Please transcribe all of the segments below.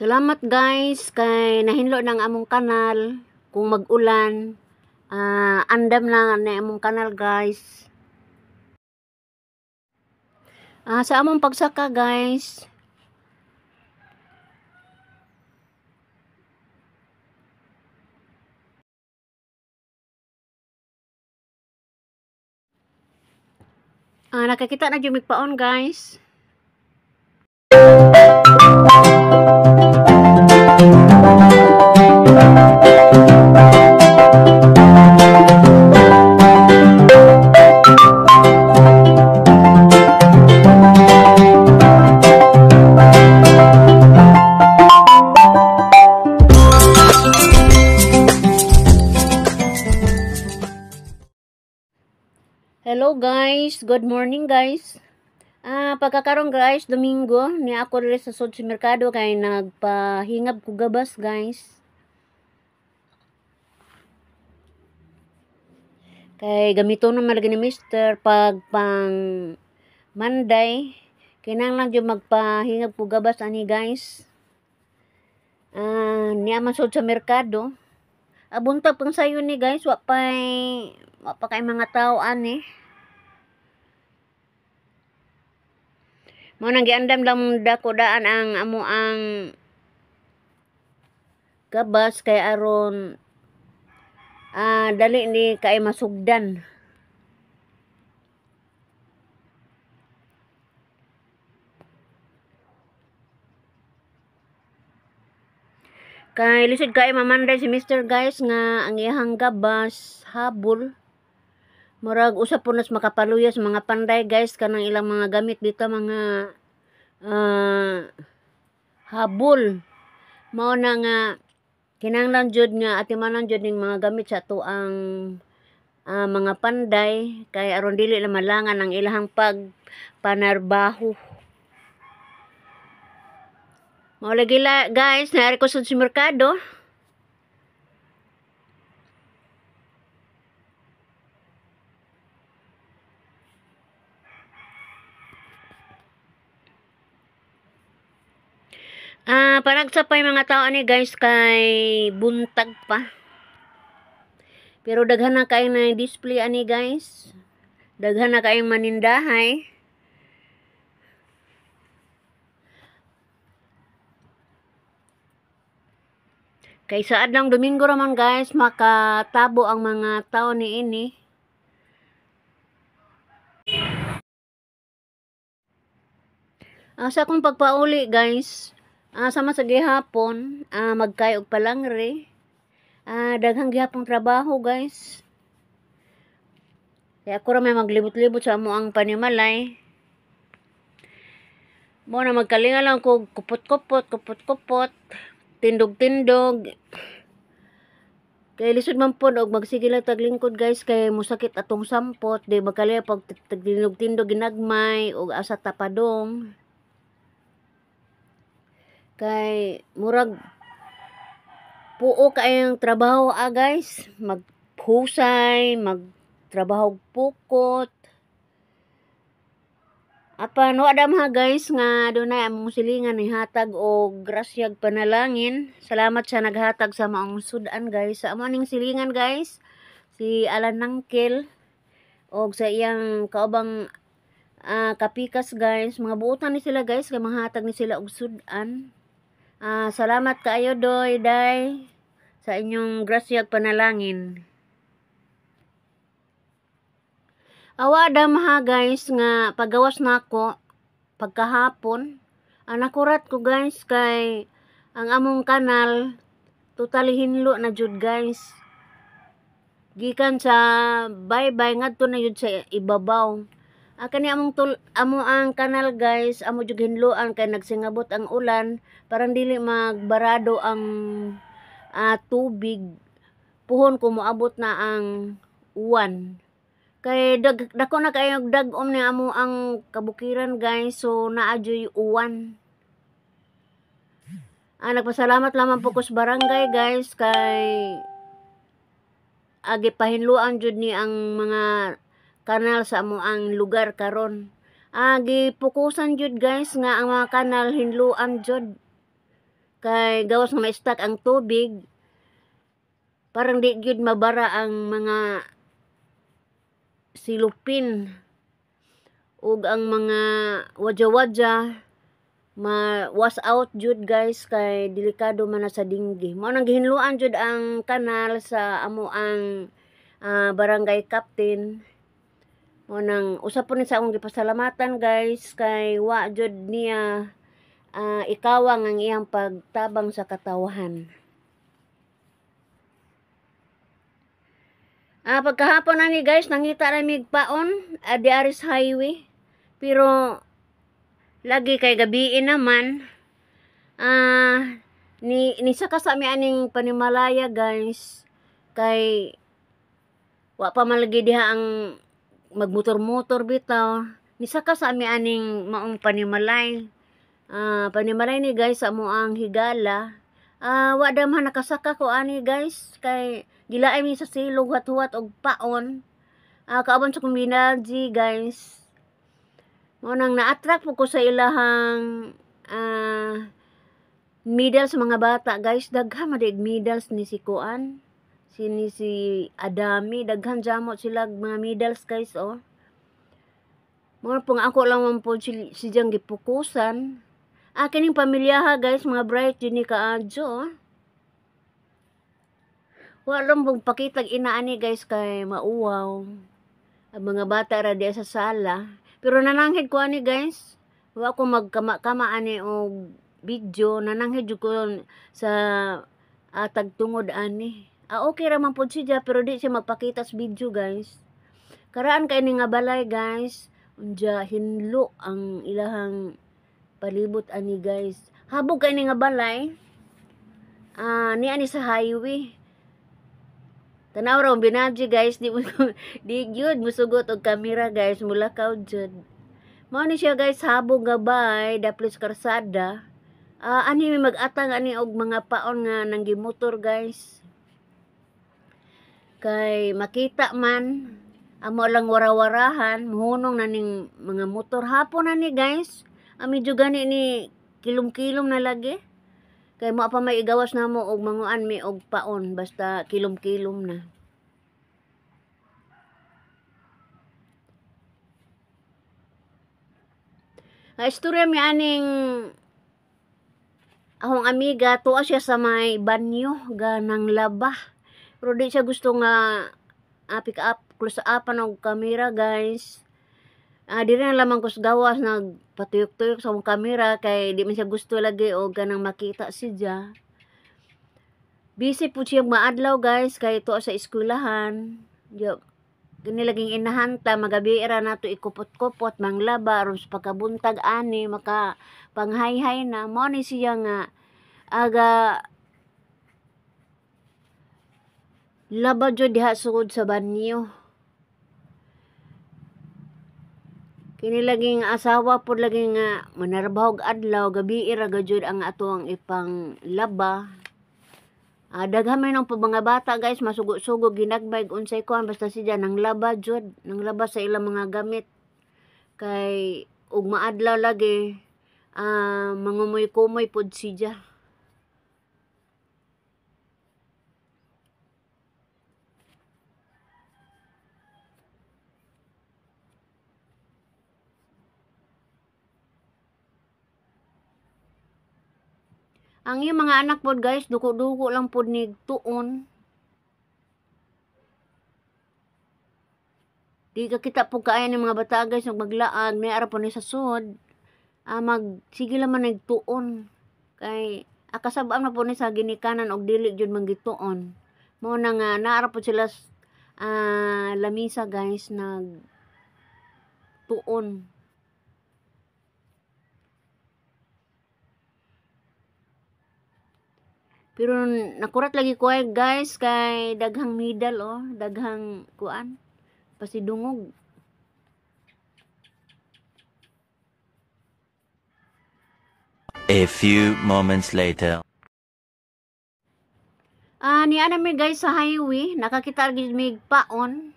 Salamat guys kay nahinlo ng among kanal. Kung mag-ulan, andam lang na among kanal guys. Sa among pagsaka guys, nakakita na jud paon guys. Hello guys, good morning guys. Pagkakaroon guys, Domingo, ni ako diri sa sud sa merkado kay nagpahingab ko gabas guys. Kay gamiton naman lagi ni Mister pag pang Monday, kinahanglan jud magpahingab ko gabas ani guys. Niya man sud sa merkado. Buntag pang sayo ni guys, wa pa kay mga tao ani. Mao nang giandam lang dako daan ang amo ang gabas kay aron dali ni kay masugdan. Kay lisod kay mamanday si Mister guys nga ang iyang gabas habol. Murag usa po nas makapaluya sa mga panday guys kanang ilang mga gamit dito mga habol. Mao na nga kinahanglan jud nga atimanan jud ning mga gamit sa atuang mga panday kay aron dili na malangan ang ilahang pagpanarbaho. Mao lagi la guys, naari ko sa merkado. Panagsa pa yung mga tao ani guys kay buntag pa. Pero daghan na kay na display ani guys. Daghan na kayong manindahay. Kay sa adlong Domingo raman guys, makatabo ang mga tao ni ini. Sa akong pagpauli guys, sama sa gihapon, magkay og palangre. Daghang gihapong trabaho guys. Kaya ako ra may maglibot-libot sa amo ang panimalay. Mo na magkalinga lang ko kupot-kupot, kupot-kupot, tindog-tindog. Kay lisod man pod og magsige lang taglingkod guys kay mosakit atong sampot, di magkalinga pag tindog-tindog ginagmay og asa tapadong. Kay murag puo kaayong trabaho guys, maghusay, magtrabaho pukot. Apan wa dam ha guys nga dunay among silingan ni hatag og grasyag panalangin. Salamat sa naghatag sa maong sudan guys. Sa amo ning silingan guys, si Alan Nangkel og sa iyang kaubang kapikas guys, mga buotan ni sila guys kay manghatag ni sila og sudan. Salamat kaayo doy day sa inyong grasyag panalangin. Awa dam ha guys nga pagawas nako pagkahapon, nakurat ko guys kay ang among kanal totally hinlo na jud guys. Gikan sa baybay ngadto na jud sa ibabaw. Kani among amo ang kanal guys, amo jud hinloan kay nagsingabot ang ulan, parang dili magbarado ang tubig. Puhon ko moabot na ang uwan. Kay dako na kayo dag-om ni amo ang kabukiran guys, so naa juy uwan. Nagpasalamat lamang po ko sa barangay guys kay agi pahinluan jud ni ang mga kanal sa amo ang lugar karon. Gipukusan jud guys nga ang mga kanal hinluan jud. Kay gawas nga ma-stuck ang tubig, parang di gyud mabara ang mga silupin ug ang mga wadya-wadya ma-wash out jud guys kay delikado man na sa dinggi. Mao nang gihinluan jud ang kanal sa amo ang barangay captain. Mao nang usa po ni sa akong gipasalamatan guys kay wa jud niya ikawang ang iyang pagtabang sa katawahan. Pagkahapon ani guys, nangita ra mig paon di sa highway. Pero lagi kay gabiin naman. Ni nisaka sa mi aning panimalaya guys kay wa pa man lagi diha ang magmotor-motor bitaw. Nisaka sa mi aning maong panimalay. Panimalay ni guys sa amo ang higala. Wa damhan nakasaka ko ani guys kay gilaay mi sa silog huwat-huwat og paon. Kaabon sa kong binaji guys. Mao nang na-attract po ko sa ilahang medal sa mga bata guys. Daghan man medals ni si Kuan. Si ni si Adami, daghan jamot sila mga medals guys oh. Mao po nga ako lang man po si siyang gipukusan. Kining pamilyaha guys, mga bright jud ni kaadyo oh. Wa lang pong pakitag ina ani guys kay mauwaw. Ang mga bata ra diya sa sala. Pero nananghid ko ani guys. Wa ko magkama-kama ani og video, nananghid jud ko sa tagtungod ani. Okay ra man pud siya pero di siya magpakita sa video guys. Karaan kay ni nga balay guys. Unja hinlo ang ilahang palibot ani guys. Habog kay ni nga balay. Ni ani sa highway. Tanaw ra binaji guys, di mo di gyud musugot og kamera guys, mulakaw jud. Mao ni siya guys, habog nga bay, daplis karsada. Ani may mag-atang ani og mga paon nga nanggimotor guys. Kay makita man amo lang warawarahan, muhunong na ning mga motor hapon na ni guys. Medyo gani ni kilom-kilom na lagi. Kay mo pa may igawas na mo og manguan mi og paon basta kilom-kilom na. Istorya mi aning akong amiga, tuwa siya sa may banyo ganang laba. Pero di siya gusto nga pick up, close up og kamera guys. Diri na lamang ko sa gawas nagpatuyok-tuyok sa akong kamera kay di man siya gusto lagi og kanang makita siya. Busy po siya maadlaw guys kay tuwa sa eskwelahan. Yo, kini laging inahanta magabi ra nato ikupot-kupot manglaba aron sa pagkabuntag ani maka panghayhay na. Mao ni siya nga aga laba jud diha sugod sa banyo. Kini laging asawa pod lagi nga manarbahog adlaw gabi ra gajud ang ato ang ipang laba. Daghan man ang mga bata guys, masugo-sugo ginagbay unsay kuan basta siya nang laba jud, nang laba sa ilang mga gamit. Kay ug maadlaw lagi mangumoy-kumoy pod siya. Ang iyang mga anak pod guys, duko-duko lang pod ni tuon. Di ka kita po kaaya ng mga bata guys, maglaag, may ara po ni sa sud. Magsige lang man nagtuon. Kay akasabaan na po ni sa ginikanan og dili jud manggituon. Mao na nga naara po sila lamisa guys nag tuon. Pero nakurat lagi ko ay guys kay daghang medal oh, daghang kuan pasidungog. A few moments later. Niya na mi guys sa highway, nakakita lagi mi paon.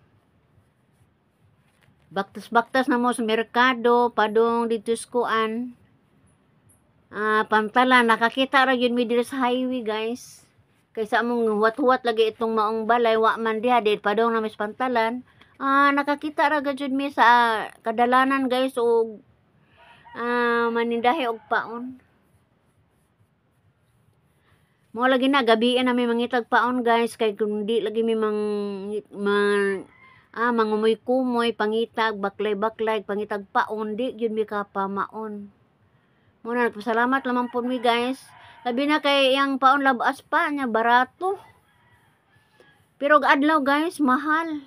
Baktas-baktas na mo sa merkado, padong dito sa kuan. Pantalan, nakakita ra gyud mi diri sa highway, guys. Kay sa among huwat-huwat lagi itong maong balay, wa man diha, di padong na mis pantalan. Nakakita ra gyud mi sa kadalanan, guys, og manindahi og paon. Mao lagi na gabi na mi mangitag paon, guys, kay kun di lagi mi mang, man mangumoy-kumoy pangitag baklay-baklay pangitag paon, di gyud mi kapamaon. Mao na nagpasalamat lamang po mi, guys. Labi na kay iyang paon labas pa nya barato. Pero og adlaw, guys, mahal.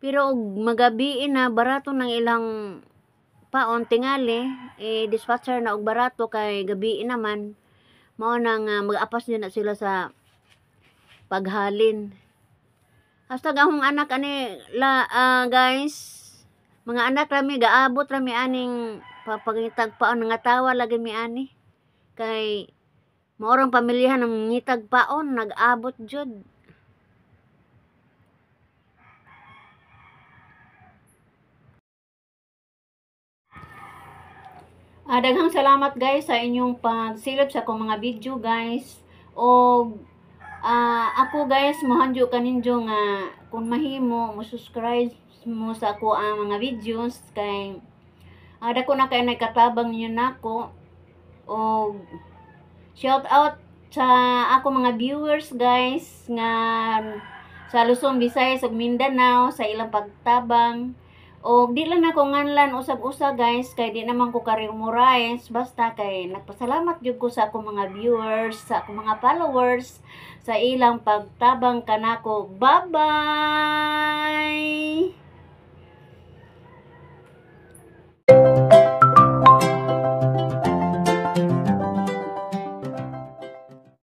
Pero og magabi na barato ng ilang paon tingali, eh, dispatcher na og barato kay gabi naman. Mao na nga mag-apas din na sila sa paghalin. Hastag akong anak ani la, guys, mga anak rami gaabot rami aning papangitag paon, nga tawa lagi mi ani. Kay maorang pamilyahan ang ngitag paon, nag-abot jud. Daghang salamat, guys, sa inyong pagsilip sa akong mga video, guys. Og ako, guys, mohanjo kaninyo nga kung mahimo mo subscribe mo sa ako ang mga videos kay dako na kay nagkatabang ninyo nako. Og shout out sa ako mga viewers, guys, nga sa Luzon, Visayas ug Mindanao sa ilang pagtabang. Og di lang nako nganlan usab-usa, guys, kay di naman ko ka-memorize, basta kay nagpasalamat jud ko sa akong mga viewers, sa akong mga followers sa ilang pagtabang kanako. Bye-bye.